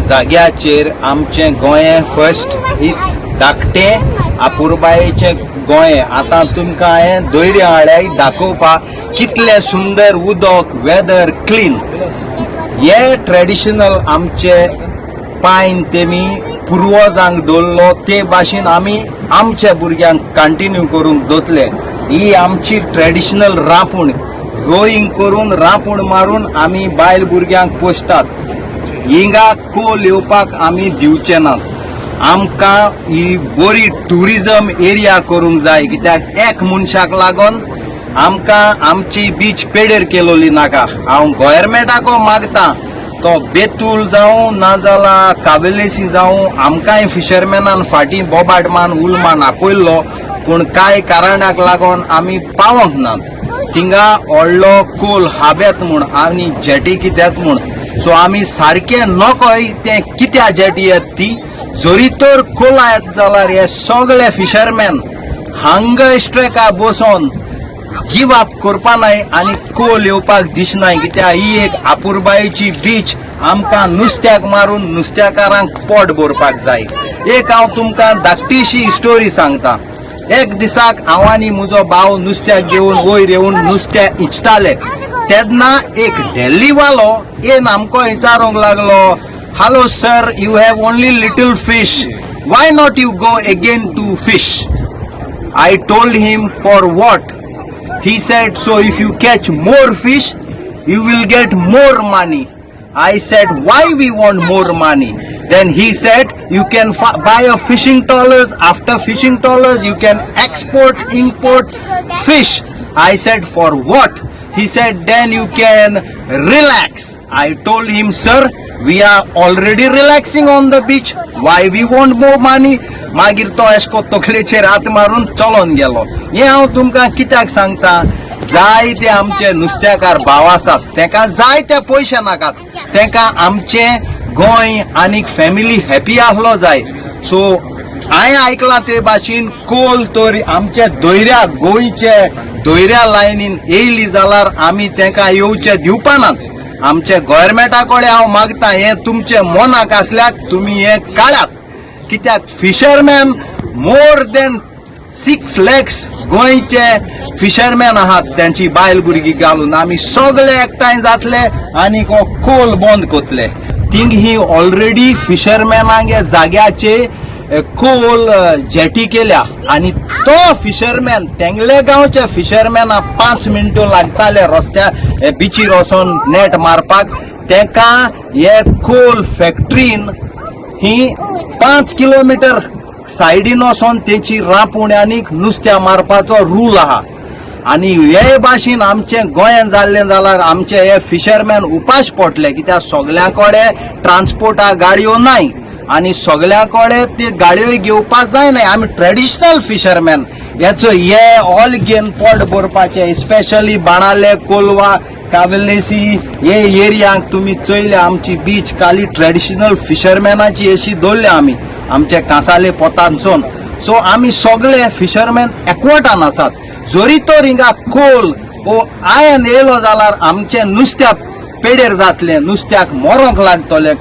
जाग्याचेर आमचें गोंय फर्स्ट हीच धाकटें आपुरबायेचें गोंय. आतां तुमकां हांवें दोयऱ्या आळ्याक दाखोवपाक कितलें सुंदर उदक, वेदर क्लीन. हे ट्रेडिशनल आमचे पायन तेमी पुर्वजांक दवरलो ते भाशेन आमी आमच्या भुरग्यांक कंटिन्यू करूंक दवरतले. ही आमची ट्रेडिशनल रांपूण, रोईंग करून रांपूण मारून आमी बायल भुरग्यांक पोसतात. हिंगा कोल येवपाक आमी दिवचे नात. आमकां ही बरी ट्युरिजम एरिया करूंक जाय, कित्याक एक मनशाक लागून आमकां आमची बीच पेडेर केलोली नाका. हांव गोवोरमेंटाको मागता, तो बेतूल जावं नाजाल्यार कावेलेसी जावं, आमकांय फिशरमॅनान फाटीं बोबाट मान उलमान आपयल्लो, पूण कांय कारणाक लागून आमी पावोंक नात थिंगा. व्हडलो कोल हाबेत म्हूण आनी जेटी कित्याक म्हूण, सो आमी सारकें नकोय तें कित्या जेटी येत ती. जरी तर कोला येत जाल्यार हे सगळे फिशरमॅन हांगा स्ट्रेका बसोन गिव अप करपा नाय आनी कोल येवपाक दिसनाय, कित्याक ही एक आपुरबायेची बीच. आमकां नुस्त्याक मारून नुस्त्याकारांक पोट भरपाक जाय. एक हांव तुमकां धाकटीशी स्टोरी सांगता. एक दिसाक हांव आनी म्हजो भाव नुस्त्याक घेवन वयर येवन नुस्तें इचताले, तेन्ना एक डेल्लीवालो येवन आमकां विचारूंक लागलो, "Hello sir, you have only little fish. Why not you go again to fish?" I told him, "For what?" He said, "So if you catch more fish, you will get more money." I said, "Why we want more money?" Then he said, "You can buy a fishing trawlers. After fishing trawlers, you can export, import fish." I said, "For what?" He said, "Then you can relax." I told him, "Sir, we are already relaxing on the beach. Why we want more money?" मागीर तो एशको तकलेचेर हात मारून चलोन गेलो. हें हांव तुमकां कित्याक सांगता, जायते आमचे नुस्त्याकार भाव आसात, तेका जाय ते पयशे नाकात, तेका आमचे गोंय आनीक फॅमिली हॅपी आसलो जाय. सो हांवें आयकलां ते भाशेन कोल तर आमच्या दोयऱ्या, गोंयचे दोयऱ्या लायनीन येयली जाल्यार आमी तेका येवचे दिवपानात. आमच्या गोवोरमेंटा कडेन हांव मागता, हें तुमचे मनाक आसल्यार तुमी हें काडात, कित्याक फिशरमॅन मोर देन 6 लॅक्स गोंयचे फिशरमॅन आहात. त्यांची बायल भुरगीं घालून आमी सगळे एकठांय जातले आनी हो कोल बंद करतले. थिंग ही ऑलरेडी फिशरमॅनांक जाग्याचे कोल जेटी केल्या आनी तो फिशरमॅन, तेंगले गांवचे फिशरमॅना 5 मिनटां लागताले रस्त्या बिचीर वचोन नेट मारपाक, तेका हे कोल फॅक्टरीन ही 5 किलोमिटर सायडीन वचोन तेची रांपूण आनी नुस्त्या मारपाचो रूल आहा. आनी हे भाशेन आमचे गोंयांत जाल्लें जाल्यार आमचे हे फिशरमॅन उपाश पडले, कित्याक सगळ्यां कडेन ट्रान्सपोर्टा गाडयो नाय आनी सगळ्यां कडेन ते गाडयो घेवपाक जायना. आमी ट्रेडिशनल फिशरमॅन हेचो हे ऑल घेवन पोट भरपाचे. स्पेशली बाणाले, कोलवा, कावेलेसी हे एरियांक तुमी चोयल्या, आमची बीच काली ट्रेडिशनल फिशरमॅनाची अशी दवरल्या आमी आमचे कांसाले पोतांसून. सो आमी सगळे फिशरमॅन एकवटान आसात. जरी तर हिंगा कोल वो आयन येयलो जाल्यार आमचें नुस्त्या पेडेर जातलें, नुस्त्याक मरोंक लागतलें.